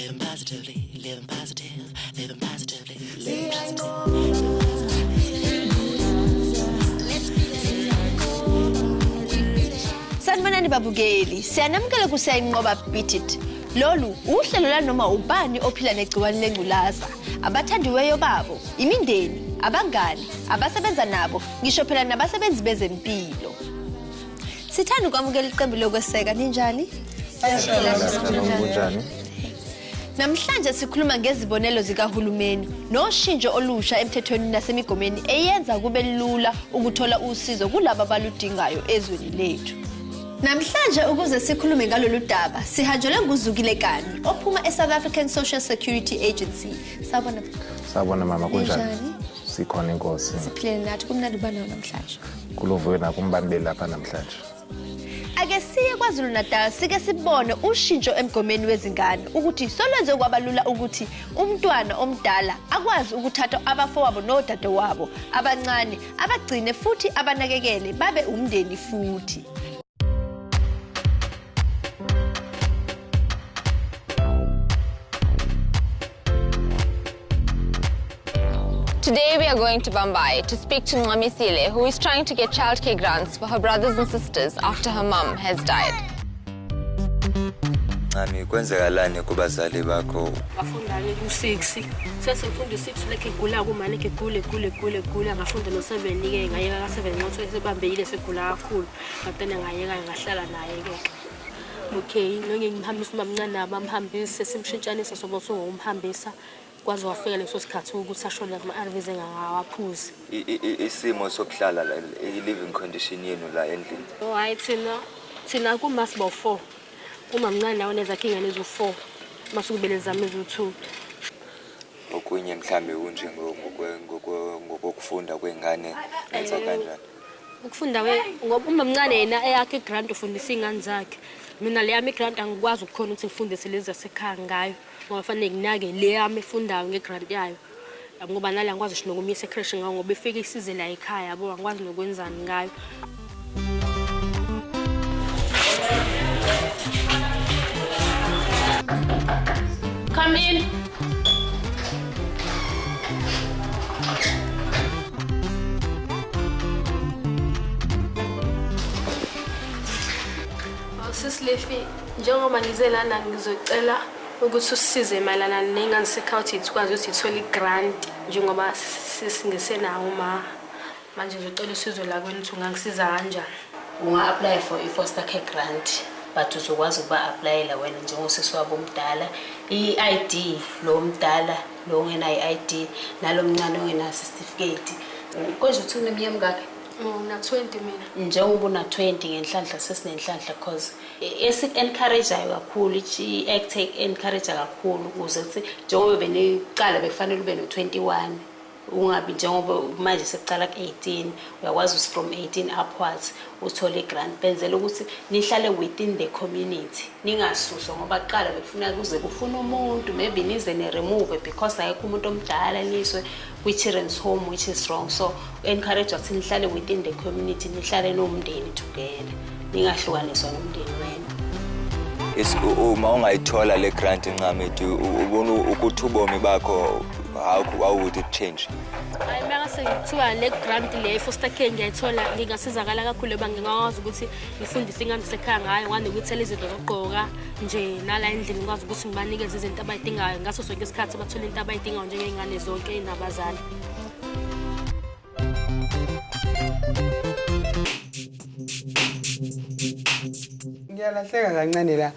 Living positively, living positive, living positively, living positive. Sanibonani babukeli, siyanamukela kuSiyayinqoba Beat It. Lolu uhlelo lanoma ubani ophila negciwane lengculaza, abathandiweyo babo, imindeni, abangani, abasebenza nabo, ngisho phela nabasebenzi bezempilo. Sithanda ukwamukela iqembu lokweseka, ninjani? Kunjani? Namhlanje sikhuluma ngezibonelo zikahulumeni noshintsho olusha emthethweni nasemigomeni eyenza kube lula ukuthola usizo kulabo abaludingayo ezweni lethu. Namhlanje ukuze sikhulume ngalolu daba sihanjelwe nguZukile Kani ophuma e-South African Social Security Agency. Sawubona. Sawubona mama, kunjani? Ninjani? Sikhona inkosi. Siphilile nathi, kumnandi ukuba nawe namhlanje. Kuluvuyo nakumbambeli lapha namhlanje. Ake siye KwaZulu Natal sike sibone ushintsho emgomeni wezingane ukuthi solwenze kwabalula ukuthi umntwana omdala akwazi ukuthatha abafowabo nodadewabo abancane abagcine futhi abanakekele babe umndeni futhi. Today we are going to Bombay to speak to Ncamisile, who is trying to get childcare grants for her brothers and sisters after her mum has died. Ncami, kwenzekalani kubazali bakho? Ngafunda-ke ku-6, sesengifunda u-6 lekhe egula kumane egule egule egule egula, ngafunda no-7-ke, ngayeka ka-7 ngoba sebambekile segula kakhulu, ngagcina ngayeka ngahlala naye-ke. Okay, nonke ngimhambise umamncane nabo bamhambise, simshintshanisa sobo songumhambisa, kwaze wafika leso sikhathi ukuthi ashone kuma-ARVs engakawaphuzi. Isimo sokuhlala la, i-living condition yenu la endlini. Oh hayi, thina kuma sibo 4. Umamncane nawe nezakhe ingane ezu-4, masukubele zami ezu-2. Okunye mhlambe kunje ngokufunda kwengane enza kanjani? Ukufunda ngoba umamncane yena eyakhe igrant ufundisa iy'ngane zakhe. Mina le yami igrant angikwazi ukukhona ukuthi ngifundise lezi zasekhaya ngayo, ngoba fanele nginake le yami efundayo ngegrant yayo. Ngoba nale angikwazi ngisho nokumisa ecreche ngayo ngoba ifike isize la ekhaya, yabo, angikwazi nokwenzani ngayo. Come in. Sisi Lefi, njengoba ngize lana ngizocela ukuthi usisize mayelana nengane sekhawuthi ikwazi ukuthi ithole i-grant njengoba sesingesenawo ma. Manje ngizocela usizo la kwenu ukuthi ungangisiza kanjani. Unga-apply for i-foster care grant, but uzokwazi ukuba-applyela wena njengosisi wabo omdala. I-ID lo mdala, lo ongenayo i-ID, nalo mncane ongenayo certificate. Konje uthi uneminyaka emingaki? Ngina-20 mina. Njengoba una-20 ngenhlanhla sesinenhlanhla cause esi-encourage-ayo kakhulu, i-act encourage kakhulu ukuze kuthi njengoba beniqala bekufanele ube no-21, ungabi njengoba manje sekuqala ku-18, uyakwazi ukuthi from 18 upwards uthole i-grant. Benzela ukuthi nihlale within the community, ningasuswa ngoba kuqala bekufuna kuze kufuna umuntu maybe nize ni-remove because akekho umuntu omdala niswe kwi-children's home, which is wrong. So encourage ukuthi nihlale within the community, nihlale nomndeni together, ningahlukaniswa nomndeni wenu. Uma ungayithola le grant Ncami, ubona ukuthi ubomi bakho how would it change? Hayi, mangase kuthiwa le grant le foster care ngiyayithola, ngingasizakala kakhulu ngoba ngingakwazi ukuthi ngifundise ingane zasekhaya ngayo, ngwane ukuthela izinto zokugqoka nje nala endlini ngikwazi ukuthi ngibanikeze izinto abayidingayo ngaso sonke isikhathi, bathole into abayidingayo njengey'ngane zonke nabazali. Ngiyalahleka kancane la.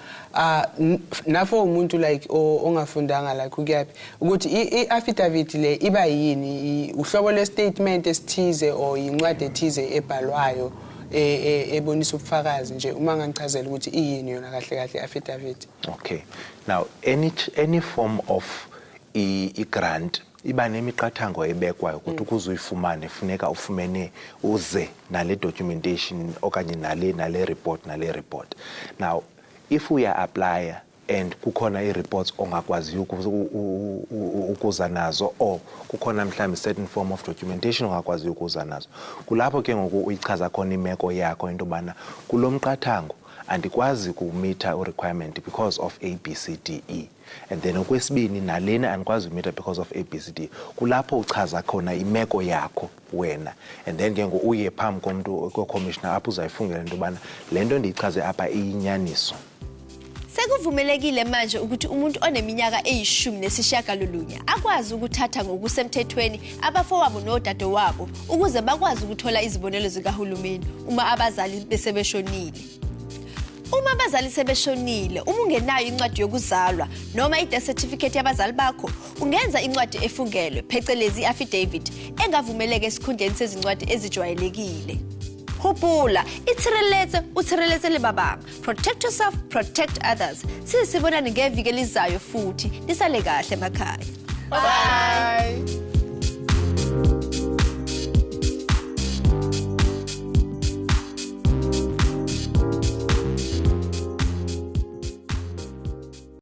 Nafo umuntu like ongafundanga like ukuyaphi ukuthi i-affidavit le iba yini, uhlobo le-statement esithize or incwadi ethize ebhalwayo ebonisa ubufakazi nje, uma ngangichazela ukuthi iyini yona kahle kahle i-affidavit. Okay. Now any form of i-grant iba nemiqathango ebekwayo ukuthi ukuze uyifumane funeka ufumene uze nale documentation okanye nale report nale report. Now if uya apply and kukhona i-reports ongakwaziyo ukuza nazo or kukhona mhlawumbe certain form of documentation ongakwaziyo ukuza nazo, kulapho ke ngoku uyichaza khona imeko yakho into yobana kulo mqathango andikwazi kumitha u-requirement because of A, B, C, D, E. And then okwesibini, nalena andikwazi uyimeeta because of A, B, C, D. Kulapho uchaza khona imeko yakho wena, and then ke ngoku uye phambi komntu, kocommissioner, apho uzayifungela into yobana le nto ndiyichaze apha iyinyaniso. Sekuvumelekile manje ukuthi umuntu oneminyaka eyi-19 akwazi ukuthatha ngokusemthethweni abafowabo nodadewabo ukuze bakwazi ukuthola izibonelo zikahulumeni uma abazali besebeshonile. Uma abazali sebeshonile, uma ungenayo incwadi yokuzalwa noma i-death certificate yabazali bakho, ungenza incwadi efungelwe, phecelezi i-affidavit, engavumeleka esikhundleni sezincwadi ezijwayelekile. Hopola, itshireletse, o tshireletse le ba bang. Protect yourself, protect others. Sisibonane ngeviki elizayo futhi. Nisale kahle emakhaya. Bye.